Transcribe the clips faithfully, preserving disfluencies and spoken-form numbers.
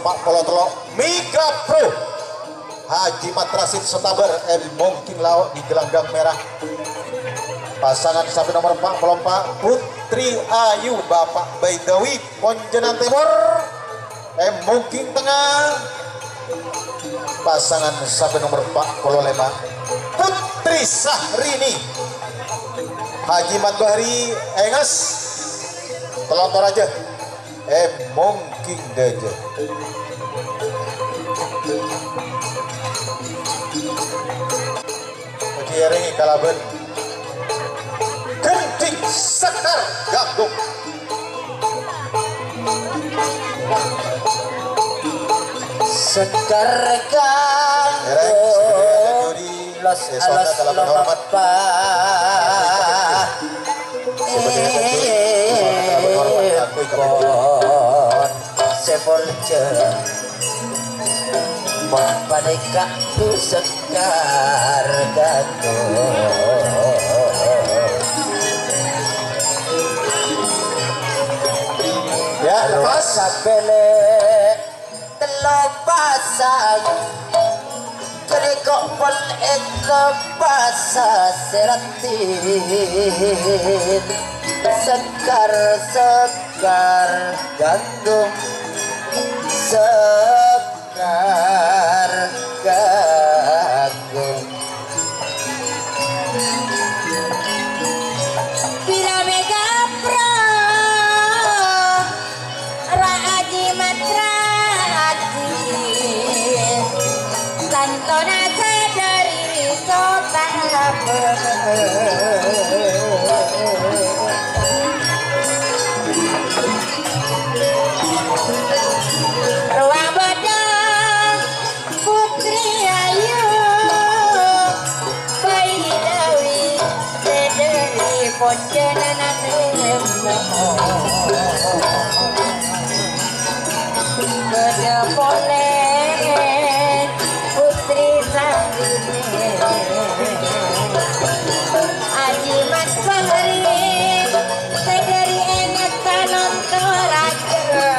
Pa' polo tello', Mega Pro. Haji Mat Rasid Sotabar, è Mongking Lao' di gelanggang merah. Pasangan sampè' nomer pa' polo empa', Putri Ayu, Bapak Baidawi, Ponjènan Timur, è Mongking Tengnga. Pasangan sampè' nomer pa' polo lèma', Putri Sahrini, Haji Mat Bahri, Enges, Telontor aja. È Mongking Dâjâ. Èkèrèngè kalabân Gendhing Sekar Ganggung. Sekar Ganggung. Èrèng, Los, èsona alos, kalabân hormat. Sè polja. Mon panèka tu Sekar Ganggung. Ya, lepas. Sapèlè tello pasang, ghânèka pon ènto pasasèratin. Sekar, Sekar Ganggung, Sekar Ganggung. Bilâ Mega Pro, Ra Aji Mat Rasid, tantona sè dâri Sotabar. Rowa bâdâ Putri Ayu, Baidawi, sè dâri Ponjènan Timor. Bâdâ polè Putri Sandini, Aji Mat Bahri, sè dâri Enges Telontor aja.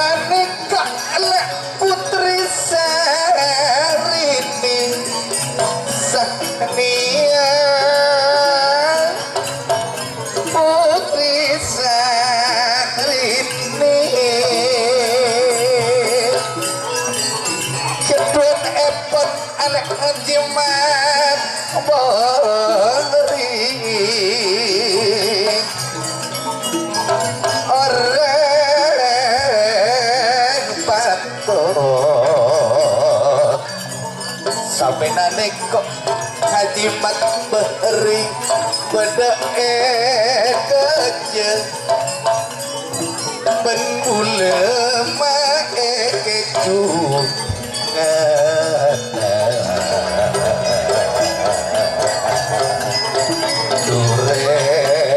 Anèka lè' Putri Sahrini, Sahnia. Putri Sahrini. Kedhuwâ'èpon ana' Haji Mat Bahri. Orèng patot. Sampèyan nèko Haji Mat Bahri bâdâ è kèjhâ bân bulâ ma' è kèjhâ. Durèng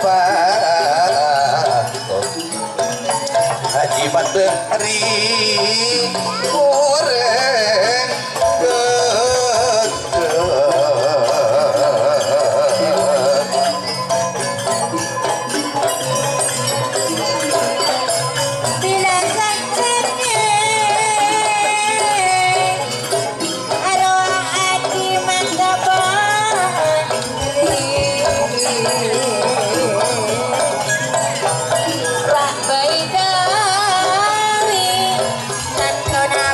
Patot. Haji Mat Bahri orèng ghâdhâ. Bilâ saksèna Arowa Haji Mat Bahri. Ra Baidawi, tantona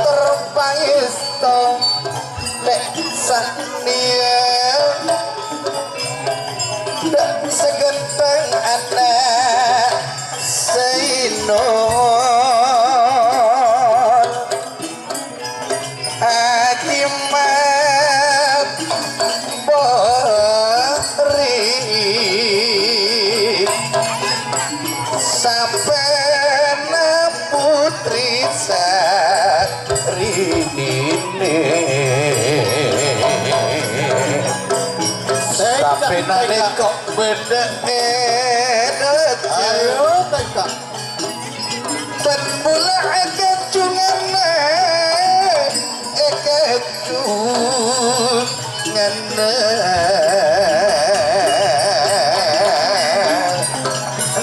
Terpangèsto nè' sanèya, dâ' saghântèng ana' Zainul Ajimat Bahri. Sapèna Putri Sarine. Sapèna nèko bâdâ è dâjâ. Ayo, tèka. Bân bulâ èkajhungana, èkajhungana.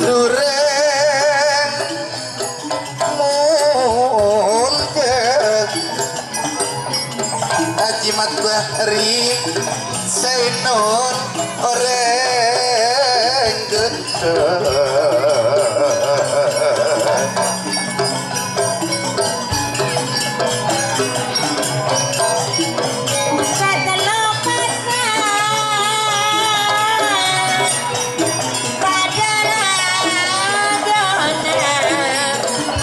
Durèng molja. Ajimat Bahri, Zainul orèng ghânteng. Satello pasang padâ rajâna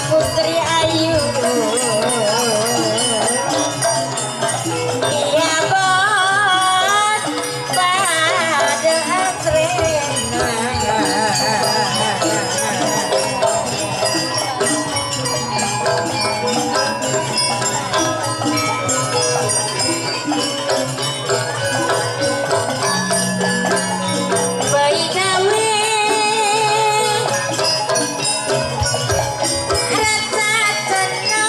Putri Ayu. Iyâ, Bos, padâ atrèna. Bhâi ghâbây rassa sennengnga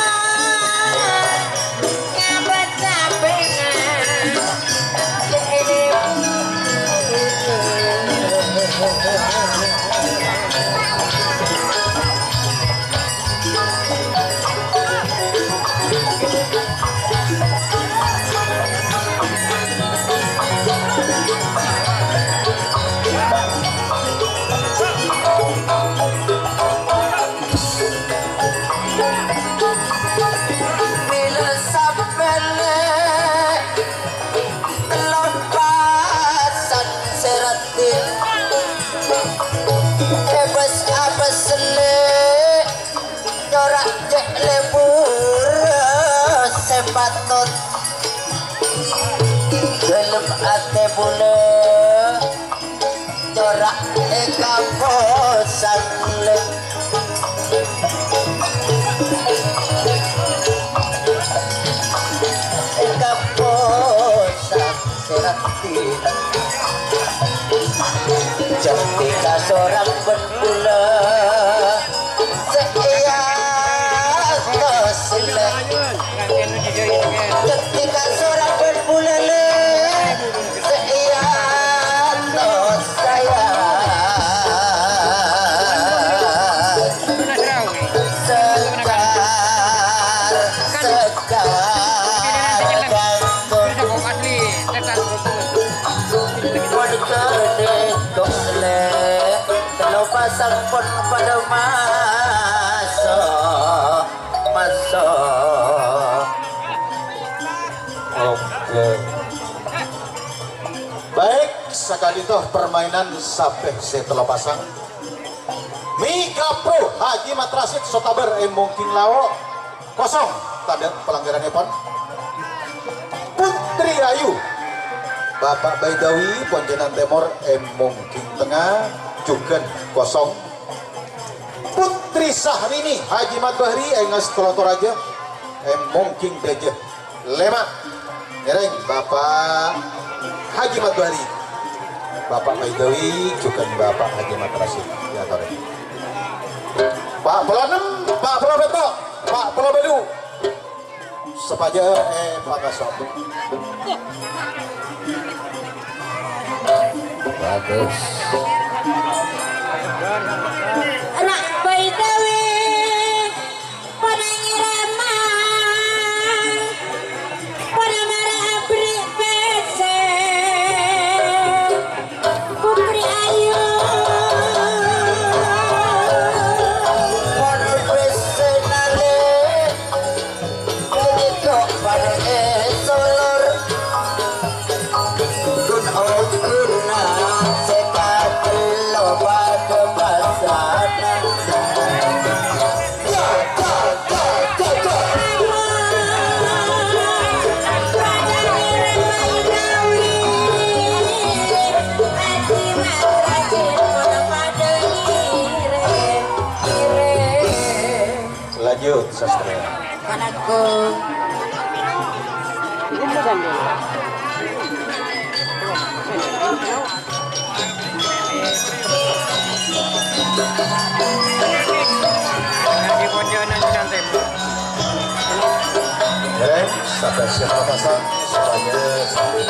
ngabâs sapèna. Mèla sapèlè tello pasan sè raddhin. Èbâs-abâs sellè, corak cè' lebur sè patot. Dâlem atè bulâ, corak èkaposang lè. Èkaposang sè raddhin. Jhâ' tèka sorang bân bulâ sè èatos lè. Jhâ' tèka sorang bân bulâ lè. Sè èatos sayang. Sekar, sekar, kangkung. Mon kene kok le, tello pasang pon padâ maso', maso'. Oke. Baik, sakalè to permainan sapè sè tello pasang. Mika Pro Haji Mat Rasid Sotaber è Mongking Lao', kosong, tadâ' palanggaranèpon. Putri Ayu, Bapak Baidawi, Ponjènan Tèmor è Mongking Tengnga, jhughân kosong. Putri Syahrini, Haji Mat Bahri, è Ngas Kolo Toraja, è Mongking Dâjâ. Lèma'. Ngèrèng Bapak Haji Mat Bahri. Bapak Baidawi, jhughân Bapak Haji Mat Rasid. Èyatorè. Pa' polo ennem, pa' polo pètto', pa' polo bâllu'. Sopajâ, eh, pakaso'. Bagus. Ra' Baidawi. Padâ nyerama, padâ mara aberri' pèssè. Putri Ayu. Padâ pèssèna lè. Sastra. Assalamualaikum. Oke, sampai siap pasang, semuanya sampai.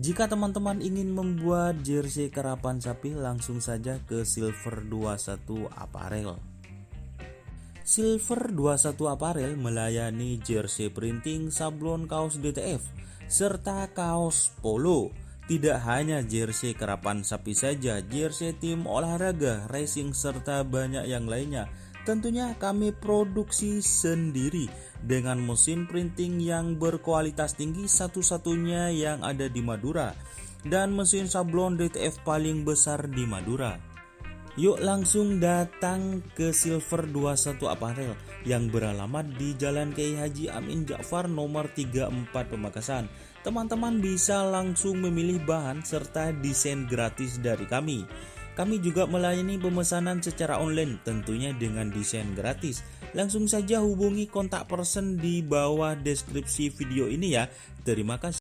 Jika teman-teman ingin membuat jersey karapan sapi, langsung saja ke Silver dua satu Apparel. Silver dua satu Apparel melayani jersey printing, sablon kaos D T F, serta kaos polo. Tidak hanya jersey karapan sapi saja, jersey tim olahraga, racing, serta banyak yang lainnya. Tentunya kami produksi sendiri dengan mesin printing yang berkualitas tinggi, satu-satunya yang ada di Madura, dan mesin sablon D T F paling besar di Madura. Yuk langsung datang ke Silver dua satu Apparel yang beralamat di Jalan Kiai Haji Amin Ja'far nomor tiga empat Pamekasan. Teman-teman bisa langsung memilih bahan serta desain gratis dari kami. Kami juga melayani pemesanan secara online, tentunya dengan desain gratis. Langsung saja hubungi kontak person di bawah deskripsi video ini ya. Terima kasih.